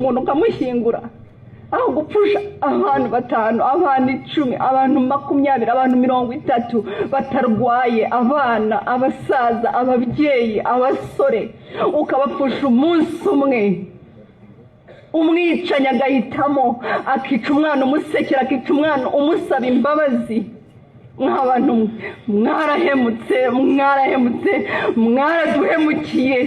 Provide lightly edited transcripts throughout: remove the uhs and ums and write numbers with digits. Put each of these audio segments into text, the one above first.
Umuntu ukamushyingura, aho gupfusha abantu batanu, abantu 10, abantu 20, abantu 30 batarwaye, abana, abasaza, ababyeyi, abasore, ukabapfusha umunsi umwe, umwicanyi agahitamo akica umwana umusekera, akica umwana umusaba imbabazi. Mw'abantu mwarahemutse, mwarahemutse, mwaraduhemukiye,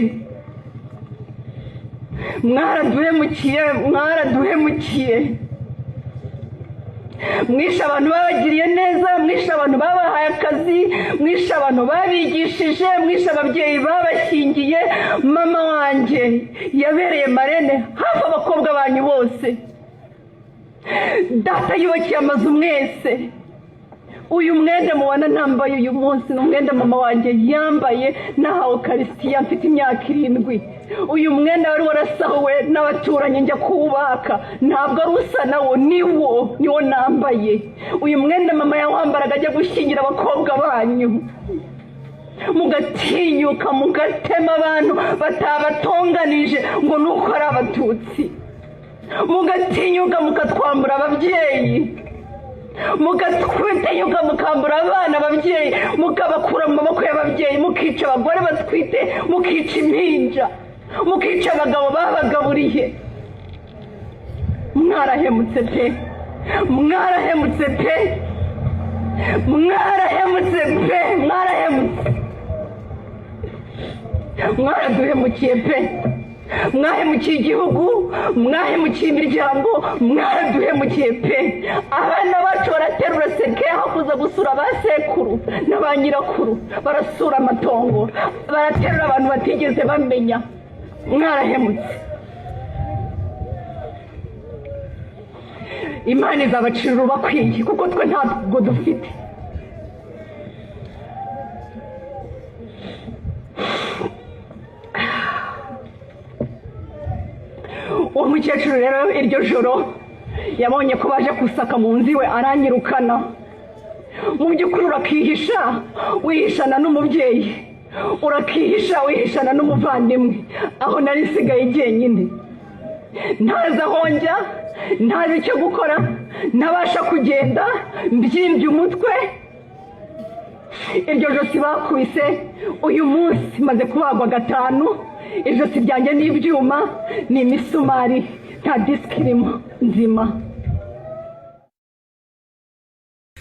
mwaraduhemukiye, mwaraduhemukiye. Mwishe abantu babagiriye neza, mwishe abantu babahaye akazi, mwishe abantu babigishije, mwishe ababyeyi babashyingiye. Mama wanjye yabereye marraine hafi abakobwa banyu bose. Data yubakiye amazu mwese. Uyu mwenda mubona ntambaye uyu munsi ni umwenda mama wanjye yambaye nahawe ukarisitiya mfite imyaka 7. Uyu mwenda wari warasahuwe n'abaturanyi, njya kuwubaka. Ntabwo ari usa nawo, niwo, niwo nambaye. Uyu mwenda mama yawambaraga ajya gushyingira abakobwa banyu, mugatinyuka mugatema abantu batabatonganije ngo ni uko ari Abatutsi, mugatinyuka mukatwambura ababyeyi, mugatinyuka mukambura abana ababyeyi, mukabakura mu maboko y'ababyeyi, mukica abagore batwite, mukica impinja, mukica abagabo babagaburiye. Mwarahemutse pe, mwarahemutse pe, mwarahemutse pe, mwarahemutse, mwaraduhemukiye pe. Mwahemukiye igihugu, mwahemukiye imiryango, mwaraduhemukiye pe. Abana bacu baraterura cercueil aho kuza gusura ba sekuru na ba nyirakuru, barasura amatongo, baraterura abantu batigeze bamenya. Mwarahemutse. Imana izabacira urubakwiye, kuko twe ntabwo dufite. Uwo mukecuru rero iryo joro yabonye ko baje gusaka mu nzu iwe, aranyirukana. Mu by'ukuri urakihisha wihishana n'umubyeyi, urakihisha wihishana n'umuvandimwe. Aho nari nsigaye jyenyine, ntazi aho njya, ntazi icyo gukora, ntabasha kugenda, mbyimbye umutwe. Iryo josi bakubise, uyu munsi maze kubagwa gatanu. Ijosi ryanjye ni ibyuma, ni imisumari, nta disque irimo nzima.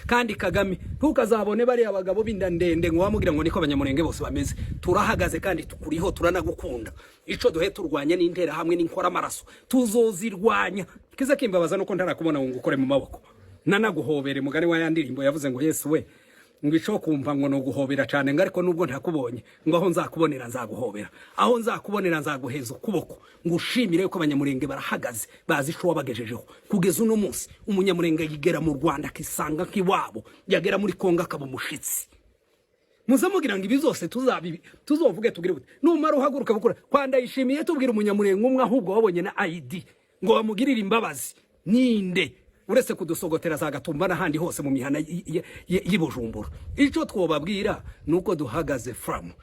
Kandi Kagame, ntukazabone bariya bagabo b'inda ndende ngo wamubwira ngo niko Abanyamurenge bose bameze. Turahagaze kandi tukuriho, turanagukunda. Ico duhe turwanya n'intera hamwe n'inkora amaraso, tuzozirwanya. Kiza kimbabaza nuko ntarakubona ngo ngukore mu maboko nanaguhobere. Mugani wa ya ndirimbo yavuze ngo Yesu we, ngo ico kumva ngo nuguhobera cyane, ngo ariko nubwo ntakubonye, ngo aho nzakubonera nzaguhobera, aho nzakubonera nzaguheza ukuboko, ngo ushimire yuko Abanyamurenge barahagaze, bazi ico wabagejejeho kugeza uno munsi. Umunyamurenge yigera mu Rwanda akisanga nk'iwabo, yagera muri Kongo akaba umushitsi. Muze mugira ngo ibi zose tuzabibi tuzovuge tugire gute? Numara uhaguruka gukora kwa Ndayishimiye, tubwira umunyamurenge umwe ahubwo wabonye na ID ngo bamugirire imbabazi ninde, uretse kudusogotera za Gatumba n'ahandi hose mu mihana y'i Bujumbura? Icyo twobabwira ni uko duhagaze from